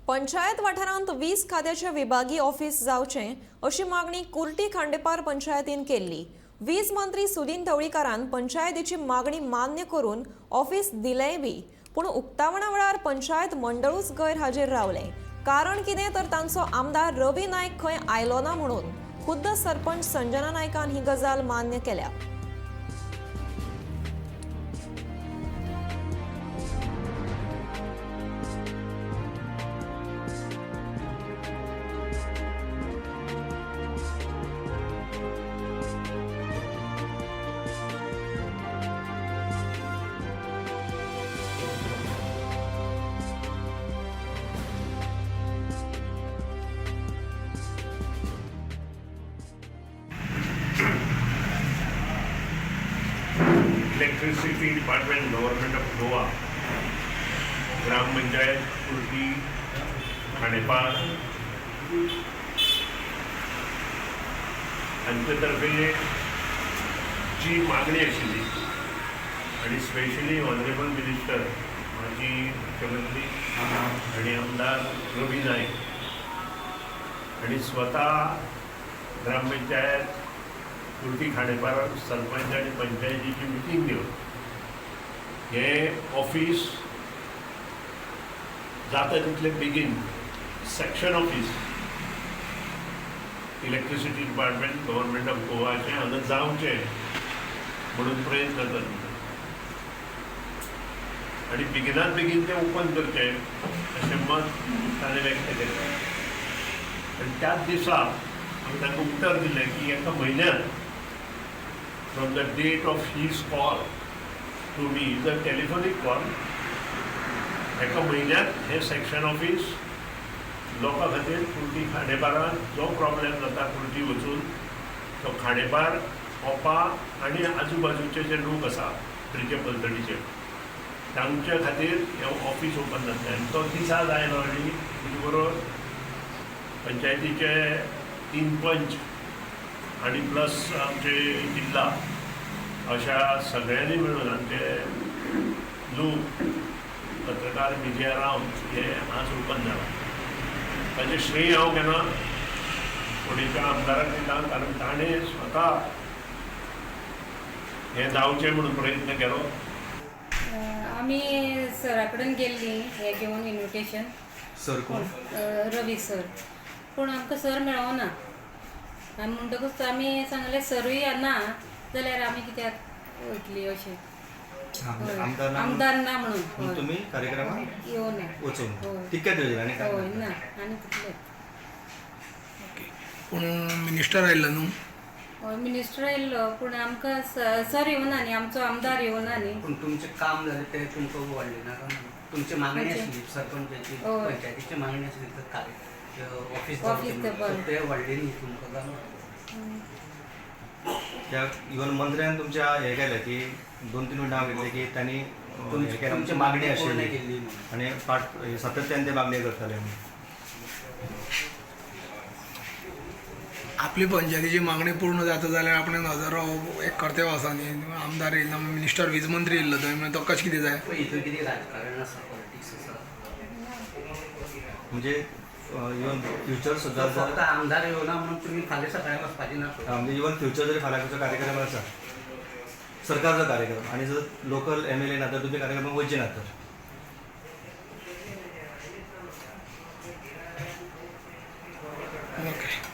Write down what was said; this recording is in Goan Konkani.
पंचायत वाठारांत वीज खात्याचे विभागी ऑफिस जावचें अशी मागणी कुर्टी खांडेपार पंचायतीन केल्ली. वीज मंत्री सुदिन ढवळीकारान पंचायतीची मागणी मान्य करून ऑफिस दिलेंय बी, पूण उक्तावणा वेळार पंचायत मंडळूच गैरहाजीर रावलें. कारण कितें तर तांचो आमदार रवी नायक खंय आयलो ना म्हणून खुद्द सरपंच संजना नायकान ही गजाल मान्य केल्या. Electricity department, government of Goa, gram panchayat Kurti Khandepar हांचे तर्फे जी मागणी आशिल्ली आनी स्पेशली ऑनरेबल मिनिस्टर माजी मुख्यमंत्री आनी आमदार रवी नायक आनी स्वता ग्रामपंचायत कुर्टी खांडेपार सरपंच आनी पंचायतीची मिटींग घेवन हें ऑफीस जाता तितले बेगीन section office electricity department, government of गोवाचें हांगा जावचें म्हणून प्रयत्न करता आनी बेगिनात बेगीन तें ओपन करचें अशें मत ताणें व्यक्त केलें. आनी त्याच दिसा आमी तांकां उतर दिलें की एका म्हयन्यात from the date of his call to me, is a telephonic call, एका म्हयन्यात हें सेक्शन ऑफीस लोकां खातीर कुर्टी खांडेपारांत जो प्रॉब्लेम जाता कुर्टी वचून तो खांडेपार, ओपा आनी आजू बाजूचे जे लोक आसा ब्रिजे पलतडीचे तांचे खातीर हें ऑफीस ओपन जातलें. आनी तो दिसा आयलो आनी तेजे बरोबर पंचायतीचे 3 पंच आनी प्लस आमचे जिल्ला अशा सगळ्यांनी मेळून आमचे लोक पत्रकार विजया राव हे आज ओपन जाला. ताचें श्रेय हांव घेना, फोंडेच्या आमदाराक दिता, कारण ताणें स्वता हें जावचें म्हणून प्रयत्न केलो. आमी सरा कडेन गेल्लीं हें घेवन इन्विटेशन. सर कोण? रवी सर. पूण आमकां सर मेळोना आनी म्हणटकूच आमी सांगलें सरूय ना जाल्यार आमी कित्याक वयतली अशें. आमदार ना? आमदार ना म्हणून तुम्ही कार्यक्रमाक येवना वचून तितकेच वयले आनी काय? हय ना आनी तितलेंच. पूण मिनिस्टर आयिल्लो न्हू? हय मिनिस्टर आयिल्लो पूण आमकां सर येवना न्ही, आमचो आमदार येवना न्ही. पूण तुमचें काम जालें तें तुमकां व्हडलें ना काय? तुमची मागणी आसली सरपंचाची, पंचायतीची मागणी आसली तर कार्य ऑफिस जावचें, तें व्हडलें न्ही तुमकां काय? त्या इवन मंत्र्यान तुमच्या हें केलें की 2-3 नांव घेतलें की तांणी तुमची मागणी आशिल्ली आनी फाट सातत्यान ते मागणी करताले. आपली पंचायतीची मागणी पूर्ण जाता जाल्यार आपणें हजारो एक कर्तव्य आसा न्ही. आमदार येयलो, मिनिस्टर, वीज मंत्री येयल्लो थंय, म्हणल्यार तो कशें कितें जाय? हितून कितें राजकारण आसा, पॉलिटिक्स आसा, म्हणजे इवन फ्युचर सुद्दां फक्त आमदार येवना म्हणून तुमी फाल्यां सकाळीं वचपाचें ना. म्हणजे इवन फ्युचर जरी फाल्यां खंयचो कार्यक्रम आसा सरकारचो कार्यक्रम आनी जर लोकल MLA ना तर तुमी कार्यक्रमाक वचचे ना तर. ओके.